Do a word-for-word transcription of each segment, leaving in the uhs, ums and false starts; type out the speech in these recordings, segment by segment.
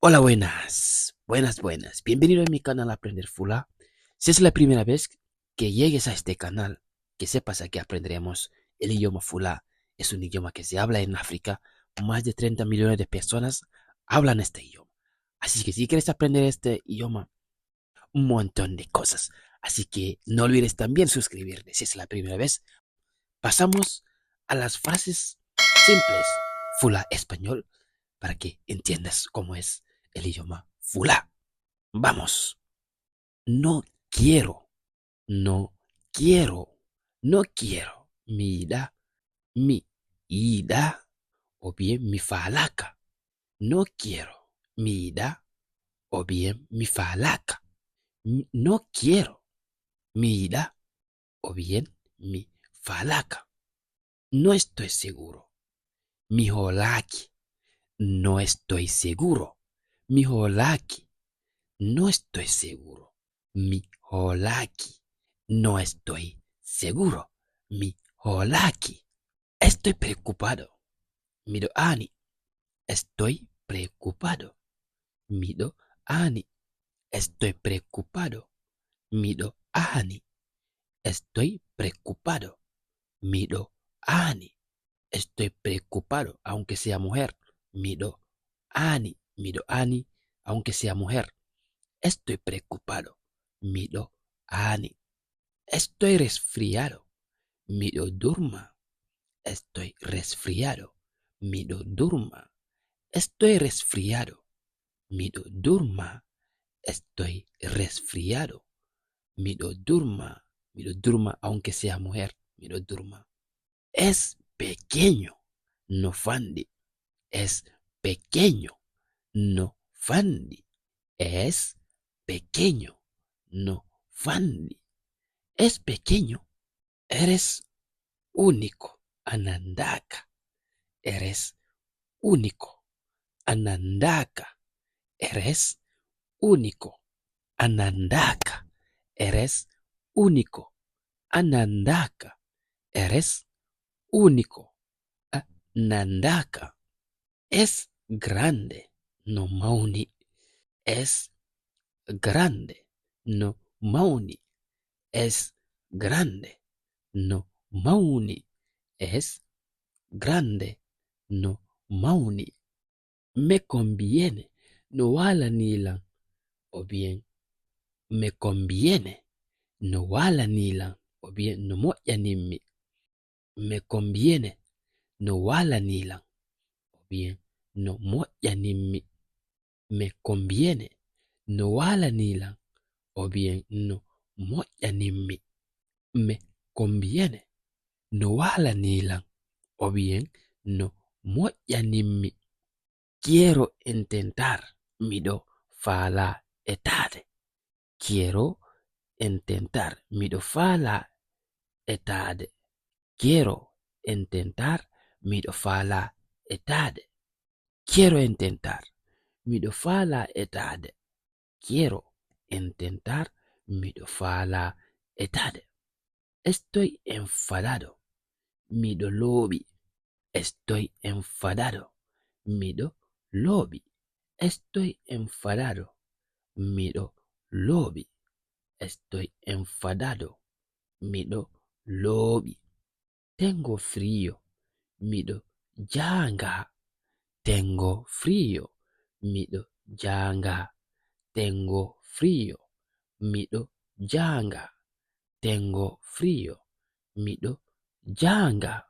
Hola, buenas, buenas, buenas. Bienvenido a mi canal Aprender Fula. Si es la primera vez que llegues a este canal, que sepas que aprenderemos el idioma Fula. Es un idioma que se habla en África. Más de treinta millones de personas hablan este idioma. Así que si quieres aprender este idioma, un montón de cosas. Así que no olvides también suscribirte si es la primera vez. Pasamos a las frases simples, Fula español, para que entiendas cómo es el idioma Fula. Vamos. No quiero, no quiero, no quiero. Mi yiɗaa, mi yiɗaa, o bien mi faalaaka. No quiero, mi yiɗaa, o bien mi faalaaka. N-, no quiero, mi yiɗaa, o bien mi faalaaka. No estoy seguro, mi hoolaaki. No estoy seguro, mi hoolaaki. No estoy seguro, mi hoolaaki. No estoy seguro, mi hoolaaki. Estoy preocupado, miɗo aani. Estoy preocupado, miɗo aani. Estoy preocupado, miɗo aani. Estoy preocupado, miɗo aani. Estoy preocupado, aunque sea mujer, miɗo aani. Miɗo aani, aunque sea mujer. Estoy preocupado, miɗo aani. Estoy resfriado, miɗo durma. Estoy resfriado, miɗo durma. Estoy resfriado, miɗo durma. Estoy resfriado, miɗo durma. Miɗo durma, aunque sea mujer, miɗo durma. Es pequeño, no fanɗi. Es pequeño, no fanɗi. Es pequeño, no fanɗi. Es pequeño, eres único, a nandaaka. Eres único, a nandaaka. Eres único, a nandaaka. Eres único, a nandaaka. Eres único, a nandaaka. Es grande, no mawni. Es grande, no mawni. Es grande, no mawni. Es grande, no mawni. Me conviene, no waalanii lan. O bien, me conviene, no waalanii lan. O bien, no moƴƴanin mi. Me conviene, no waalanii lan. O bien, no moƴƴanin mi. Me conviene, no waalanii lan. O bien, no moƴƴanin mi. Me conviene, no waalanii lan. O bien, no moƴƴanin mi. Quiero intentar, miɗo faalaa etaade. Quiero intentar, miɗo faalaa etaade. Quiero intentar, miɗo faalaa etaade. Quiero intentar, miɗo faalaa etaade. Quiero intentar, miɗo faalaa etaade. Estoy enfadado, miɗo looɓi. Estoy enfadado, miɗo looɓi. Estoy enfadado, miɗo looɓi. Estoy enfadado, miɗo looɓi. Tengo frío, miɗo jaanga. Tengo frío, miɗo jaanga. Tengo frío, miɗo jaanga. Tengo frío, miɗo jaanga.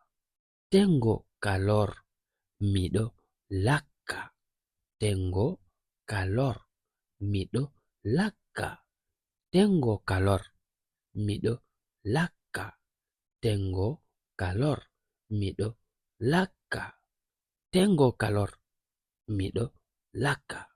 Tengo calor, miɗo lakka. Tengo calor, miɗo lakka. Tengo calor, miɗo lakka. Tengo calor, miɗo lakka. Tengo calor, miɗo lakka.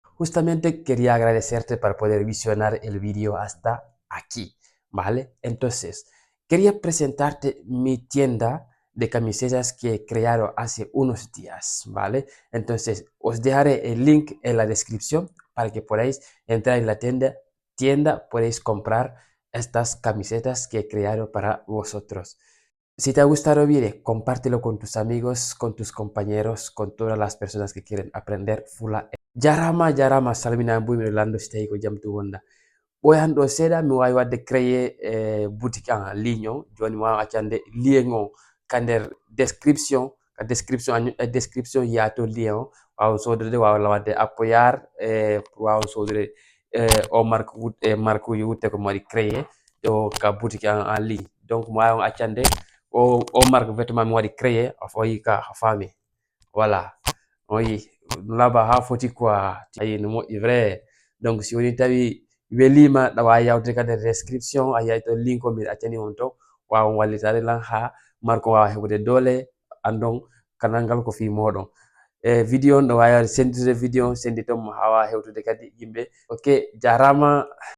Justamente quería agradecerte por poder visionar el vídeo hasta aquí, ¿vale? Entonces, quería presentarte mi tienda de camisetas que he creado hace unos días, ¿vale? Entonces, os dejaré el link en la descripción para que podáis entrar en la tienda, tienda, podéis comprar estas camisetas que he creado para vosotros. Si te ha gustado el vídeo, compártelo con tus amigos, con tus compañeros, con todas las personas que quieren aprender Fula. Jarama jarama, salminama buy, miɗo lando si tawi ko jam tu wonda. Ɓoyan ɗo seeɗa, mi wawi wadde créer e boutique en ligne on. Joni mi wawa accande lien on ka nder description. Ka description a ñoƴƴa description, yaha to lien on, wawa sodorde, wawa wadde appoyar e pour wawa sodorde e o marque wut e marque uji wutte ko mi waɗi créer ɗo ka boutique en en ligne. Donc mi wawi on accande o o marque vêtement mi waɗi créer a fayi ka a faami. Voilà. Oyi, laba ha foti quoi. Ayi no moƴƴi vrai. Donc si woni tawi welima ɗa wawi yawtude kadi description, a yiyay to lien ko mi accani on to, wawa on wallitade lan ha marque wawa heɓude doole andon kanal ngal ko fi moɗon. E vidéo on ɗo wawi wade senditude vidéo on, sendi ton mo hawa hewtude kadi yimɓe. Ok, jarama.